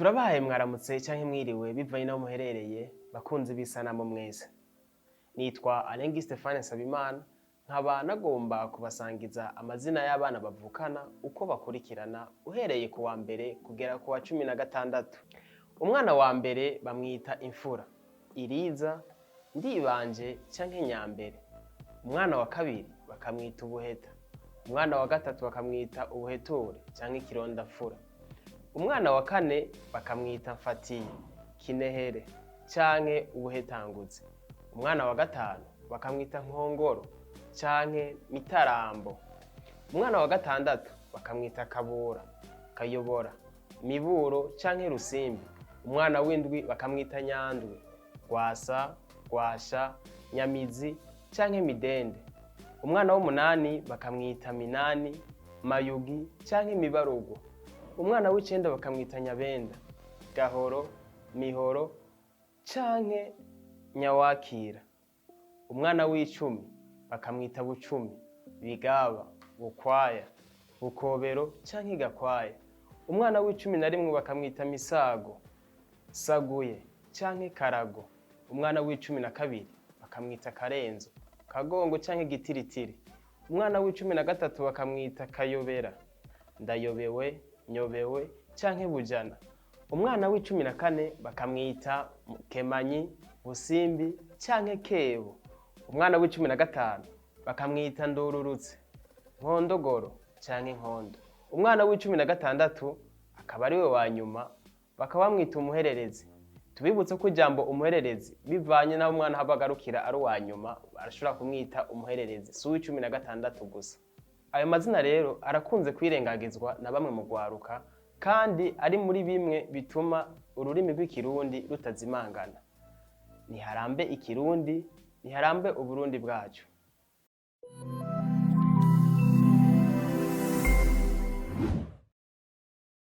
Turabahaye mwaramutse canke mwiriwe bivanye n'aho muherereye, bakunzi b'isanamu mwese. Nitwa Alengi Stephane Nsabimana, nkaba nagomba kubasangiza amazina y'abana bavukana uko bakurikirana uhereye ku wa mbere kugera ku wa 16. Umwana wa mbere bamwita Imfura, Iriza, Ndibanje canke Nyambere. Umwana wa kabiri bakamwita Ubuheta. Umwana wa gatatu bakamwita Ubuheture canke Ikirondafura. Umwana wa kane bakamwita Mfatiye, Kinehere canke Ubuhetanguzi. Umwana wa gatanu bakamwita Nkongoro canke Mitarambo. Umwana wa gatandatu bakamwita Kabura, Kayobora, Miburo canke Rusimbi. Umwana w'indwi bakamwita Nyandwi, Rwasa, Rwasha, Nyamizi canke Midende. Umwana w'umunani bakamwita Minani, Mayugi canke Mibarugo. Umwana w'icenda bakamwita Nyabenda, Gahoro, Mihoro canke Nyawakira. Umwana w'icumi bakamwita Bucumi, Bigaba, Bukwaya, Bukobero canke Gakwaya. Umwana w'11 bakamwita Misago, Saguye canke Karago. Umwana w'12 bakamwita Karenzo, Kagongo canke Gitiritiri. Umwana w'13 bakamwita Kayobera, Ndayobewe, Nyobewe canke Bujana. Umwana w'14 bakamwita Kemanyi, Busimbi canke Kebo. Umwana w'15 bakamwita Ndururutse, Nkondogoro canke Nkondo. Umwana w'16 akaba ariwe wa nyuma, bakaba bamwita Umuhererezi. Tubibutse ko ijambo umuhererezi, bivanye n'aho umwana aba agarukira ari uwa nyuma, barashobora kumwita umuhererezi, si uw'16 gusa. Ayo mazina rero arakunze kwirengagizwa na bamwe mu rwaruka, kandi ari muri bimwe bituma ururimi rw'Ikirundi rutazimangana. Niharambe Ikirundi, niharambe Uburundi bwacu.